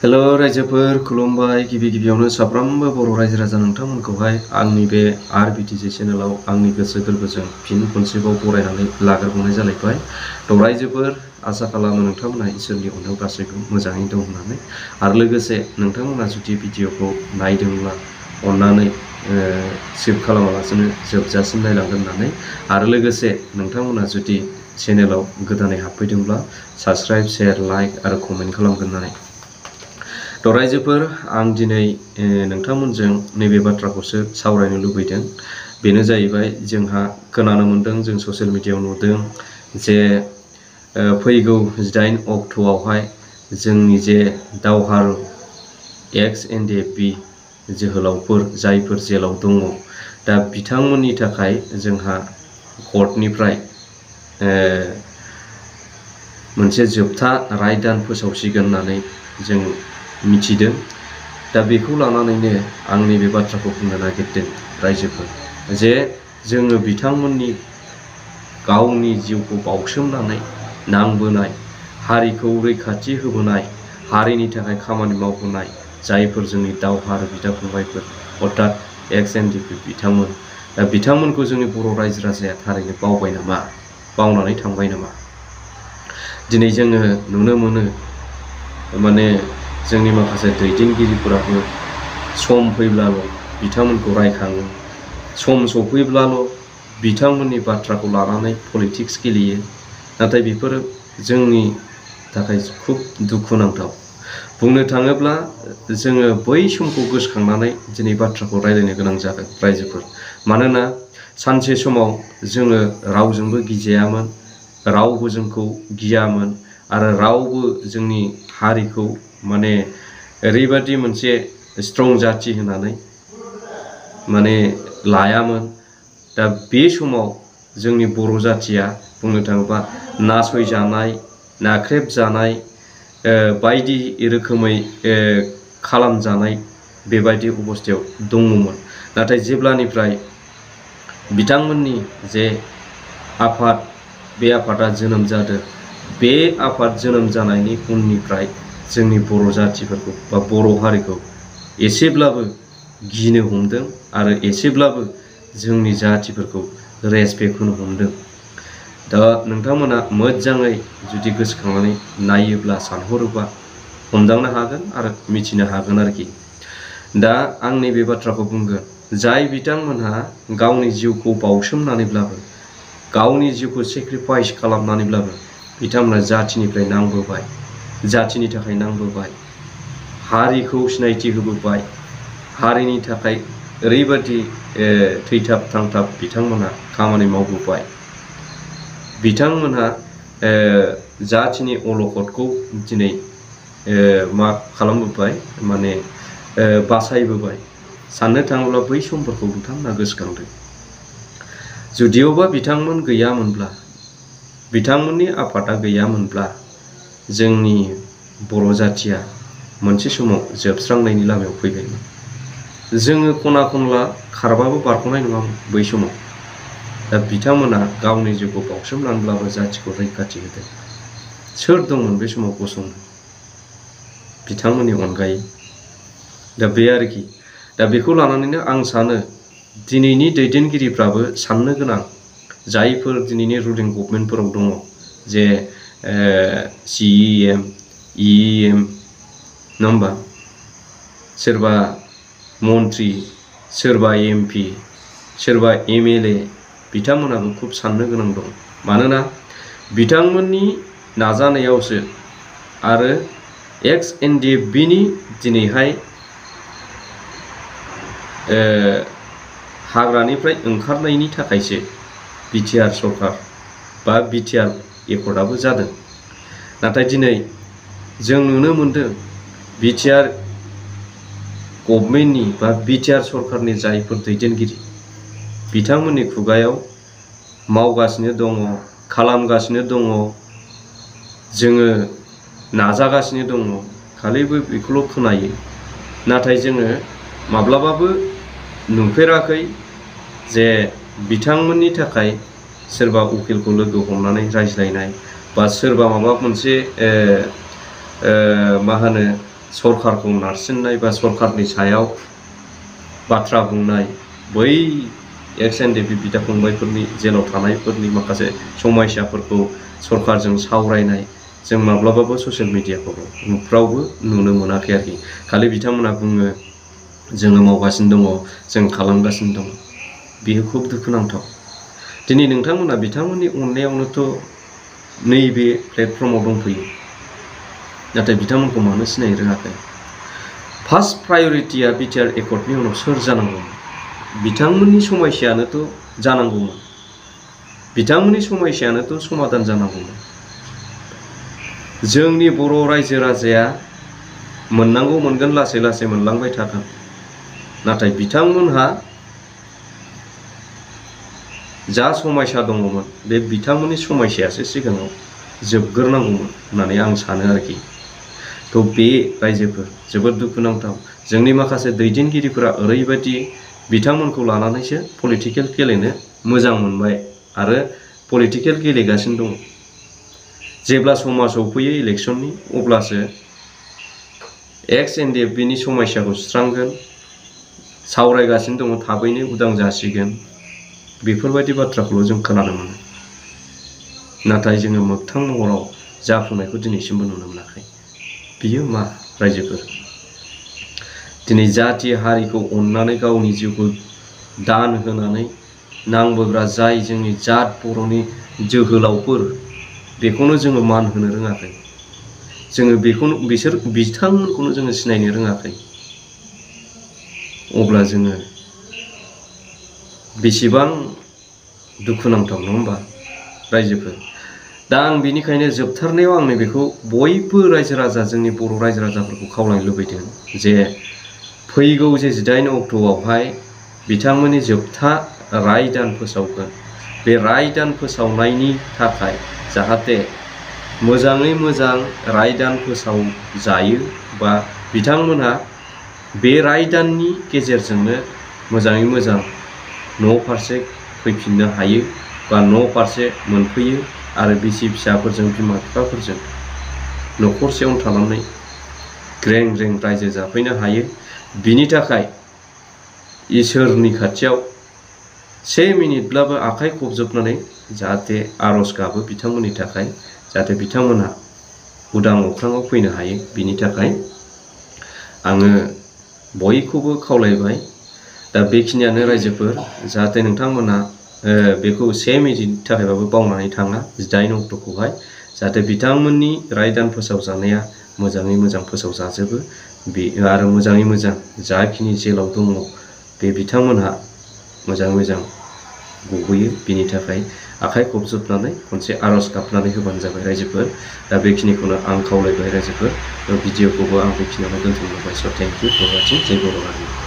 Hello रायजोफोर खुलुमबाय गिबियावनो साफ्रोमबो बर' रायजो राजा नोंथांमोनखौहाय आंनि बे आरबिटिजि चेनेलाव आंनि गोसो गोरबोजों फिन खनसेबाव बरायनानै लाग्रोबावनाय जालायबाय। रायजोफोर आसा खालामो नोंथांमोना इसोरनि अननायाव गासैबो मोजाङै दं होननानै आरो लोगोसे नोंथांमोना जुदि भिडिअखौ नायदोंब्ला अननानै स्किप खालामालासिनो जोबजासिम नायलांगोन होननानै आरो लोगोसे नोंथांमोना जुदि चेनेलाव गोदानै हाबफैदोंब्ला साबस्क्राइब शेयार लाइक आरो कमेन्ट खालामगोन होननानै रायजोफोर आं दिनै नोंथांमोनजों नैबे बाथ्राखौसो सावरायनो लुबैदों। बेनो जाहैबाय जोंहा खोनानो मोन्दों, जों ससियेल मिडियायाव नुदों जे फैगौ 18 अक्ट'आवहाय जोंनि जे दावहारु एक्स-एनडि-एफ-बि जोहोलावफोर जायफोर जेलाव दङ, दा बिथांमोननि थाखाय जोंहा कर्टनिफ्राय मोनसे जोबथा रायदान फोसावसिगोन होननानै जों मिथिदों। दा बेखौ लानानैनो आं नैबे बाथ्राखौ बुंनो नागिरदों रायजोफोर, जे जोङो बिथांमोननि गावनि जिउखौ बाउसोमनानै नांबोनाय, हारिखौ रैखाथि होबोनाय, हारिनि थाखाय खामानि मावबोनाय जायफोर जोंनि दावहारु बिदा फंबायफोर अर्थात एक्स-एनडि-एफ-बि बिथांमोन, दा बिथांमोनखौ जोंनि बर' रायजो राजाया थारैनो बावबाय नामा, बावनानै थांबाय नामा? दिनै जोङो नुनो मोनो माने जोंनि माखासे दैदेनगिरिफोराबो सम फैब्लाल' बिथांमोनखौ रायखाङो, सम सफैब्लाल' बिथांमोननि बाथ्राखौ लानानै पलिटिक्स गेलेयो। नाथाय बेफोरो जोंनि थाखाय खुब दुखुनांथाव। बुंनो थाङोब्ला जोङो बै समखौ गोसोखांनानै दिनै बाथ्राखौ रायलायनो गोनां जादों रायजोफोर। मानोना सानसे समाव जोङो रावजोंबो गिजायामोन, रावबो जोंखौ गियामोन आरो रावबो जोंनि हारिखौ माने ओरैबादि मोनसे स्ट्रं जाथि होननानै माने लायामोन। दा बे समाव जोंनि बर' जाथिया बुंनो थाङोबा नासयजानाय, नाख्रेबजानाय, बायदि रोखोमै खालामजानाय बेबायदि अबस्थायाव दङमोन। नाथाय जेब्लानिफ्राय बिथांमोननि जे आफाद, बे आफादा जोनोम जादों, बे आफाद जोनोम जानायनि उननिफ्राय जोंनि बर' जाथिफोरखौ बा बर' हारिखौ एसेब्लाबो गिनो हमदों आरो एसेब्लाबो जोंनि जाथिफोरखौ रेसपेक्ट होनो हमदों। दा नोंथांमोना मोजाङै जुदि गोसोखांनानै नायोब्ला, सानहरोबा हमदांनो हागोन आरो मिथिनो हागोन आरोखि। दा आं नैबे बाथ्राखौ बुंगोन, जाय बिथांमोनहा गावनि जिउखौ बाउसोमनानैब्लाबो, गावनि जिउखौ सेक्रिफाइस खालामनानैब्लाबो बिथांमोना जाथिनिफ्राय नांबोबाय, जाथिनि थाखाय नांबोबाय, हारिखौ सिनायथि होबोबाय, हारिनि थाखाय ओरैबादि थैथाब थांथाब बिथांमोनहा खामानि मावबोबाय। बिथांमोनहा जाथिनि अलखदखौ दिनै मा खालामबोबाय, माने बासायबोबाय। साननो थाङोब्ला बै समफोरखौ बिथांमोना गोसोखांदों। जुदिअबा बिथांमोन गैयामोनब्ला, बिथांमोननि आफादा गैयामोनब्ला जोंनि बर' जाथिया मोनसे समाव जोबस्रांनायनि लामायाव फैबायमोन। जोङो खना खनला खारबाबो बारग'नाय नङामोन बै समाव। दा बिथांमोना गावनि जिउखौ बाउसोमनानैब्लाबो जाथिखौ रैखाथि होदों। सोर दंमोन बे समाव गसंनो बिथांमोननि अनगायै? दा बे आरोखि। दा बेखौ लानानैनो आं सानो दिनैनि दैदेनगिरिफ्राबो साननो गोनां, जायफोर दिनैनि रुलिं गभर्नमेन्टफोराव दङ, जे CEM, EEM, नङा होमबा, सोरबा मन्त्रि, सोरबा MP, सोरबा MLA, बिथांमोनाबो खुब साननो गोनां दं। मानोना बिथांमोननि नाजानायावसो आरो एक्स-एनडि-एफ-बिनि दिनैहाय हाग्रानिफ्राय ओंखारनायनि थाखायसो बिटिआर सरकार बा बिटिआर एकर्डआबो जादों। नाथाय दिनै जों नुनो मोनदों बिटिआर गभर्नमेन्टनि बा बिटिआर सरकारनि जायफोर दैदेनगिरि, बिथांमोननि खुगायाव मावगासिनो दङ, खालामगासिनो दङ, जोङो नाजागासिनो दङ, खालिबो बेखौल' खोनायो। नाथाय जोङो माब्लाबाबो नुफेराखै जे बिथांमोननि थाखाय सोरबा उकिलखौ लोगो हमनानै रायज्लायनाय बा सोरबा माबा मोनसे मा होनो सरकारखौ नारसिननाय बा सरकारनि सायाव बाथ्रा बुंनाय बै एक्स-एनडिएफबि बिदा फंबायफोरनि जेलाव थानायफोरनि माखासे समस्याफोरखौ सरकारजों सावरायनाय जों माब्लाबाबो ससियेल मिडियाफ्रावबो नुनो मोनाखै आरोखि। खालि बिथांमोना बुङो जोङो मावगासिनो दङ, जों खालामगासिनो दङ। बेयो खुब दुखुनांथाव। दिनै नोंथांमोना बिथांमोननि अननायावनोथ' नैबे प्लेटफर्माव दंफैयो, नाथाय बिथांमोनखौ मानो सिनायनो रोङाखै? फार्स्ट प्रायरिटिया बिटिआर एकर्डनि उनाव सोर जानांगौमोन? बिथांमोननि समस्यानोथ' जानांगौमोन, बिथांमोननि समस्यानोथ' समाधान जानांगौमोन। जोंनि बर' रायजो राजाया मोननांगौ मोनगोन, लासै लासै मोनलांबाय थागोन, नाथाय बिथांमोनहा जा समस्या दङमोन बे बिथांमोननि समस्यासो सिगाङाव जोबग्रोनांगौमोन होननानै आं सानो आरोखि। थ' बे रायजोफोर जोबोद दुखुनांथाव। जोंनि माखासे दैदेनगिरिफोरा ओरैबायदि बिथांमोनखौ लानानैसो पलिटिकेल गेलेनो मोजां मोनबाय आरो पलिटिकेल गेलेगासिनो दङ। जेब्ला समा सौफैयो इलेक्सननि, अब्लासो एक्स-एनडिएफबिनि समस्याखौ सुस्रांगोन, सावरायगासिनो दङ, थाबैनो उदां जासिगोन, बेफोरबायदि बाथ्राखौल' जों खोनानो मोनो। नाथाय जोङो मोगथां महराव जाफुंनायखौ दिनैसिमबो नुनो मोनाखै। बियो मा रायजोफोर? दिनै जाथि हारिखौ अननानै गावनि जिउखौ दान होनानै नांबोग्रा जाय जोंनि जात बर'नि जोहोलावफोर, बेखौनो जोङो मान होनो रोङाखै। जोङो बिथांमोनखौनो जोङो सिनायनो रोङाखै। अब्ला जोङो बेसेबां दुखुनांथाव, नङा होमबा रायजोफोर? दा आं बेनिखायनो जोबथारनायाव आंनो बेखौ बयबो रायजो राजा, जोंनि बर' रायजो राजाफोरखौ खावलायनो लुबैदों जे फैगौ जे 18 अक्ट'आवहाय बिथांमोननि जोबथा रायदान फोसावगोन, बे रायदान फोसावनायनि थाखाय जाहाथे मोजाङै मोजां रायदान फोसावजायो बा बिथांमोनहा बे रायदाननि गेजेरजोंनो मोजाङै मोजां न' फारसे फैफिननो हायो बा न' फारसे मोनफैयो आरो बिसि फिसाफोरजों, बिमा बिफाफोरजों न'खरसेयावनो थानानै ग्रें ग्रें रायजो जाफैनो हायो। बिनि थाखाय इसोरनि खाथियाव 1 मिनिटब्लाबो आखाइ खबजोबनानै जाहाथे आर'ज गाबो बिथांमोननि थाखाय, जाहाथे बिथांमोनहा उदां अख्राङाव फैनो हायो। बिनि थाखाय आङो बयखौबो खावलायबाय। दा बेखिनियानो रायजोफोर, जाहाथे नोंथांमोना बेखौ 1 मिनिटनि थाखायबाबो बावनानै थाङा 18 अक्ट'खौहाय, जाहाथे बिथांमोननि रायदान फोसावजानाया मोजाङै मोजां फोसावजाजोबो आरो मोजाङै मोजां जाखिनि जेलाव दङ बे बिथांमोनहा मोजाङै मोजां गबोयो। बिनि थाखाय आखाइ खबजोबनानै खनसे आर'ज गाबनानै होबानो जाबाय रायजोफोर। दा बेखिनिखौनो आं खावलायबाय रायजोफोर। भिडिअखौबो आं बेखिनियावनो दोनथ'बाय। स' थेंक इउ फर वाचिं। जय बर' हारि।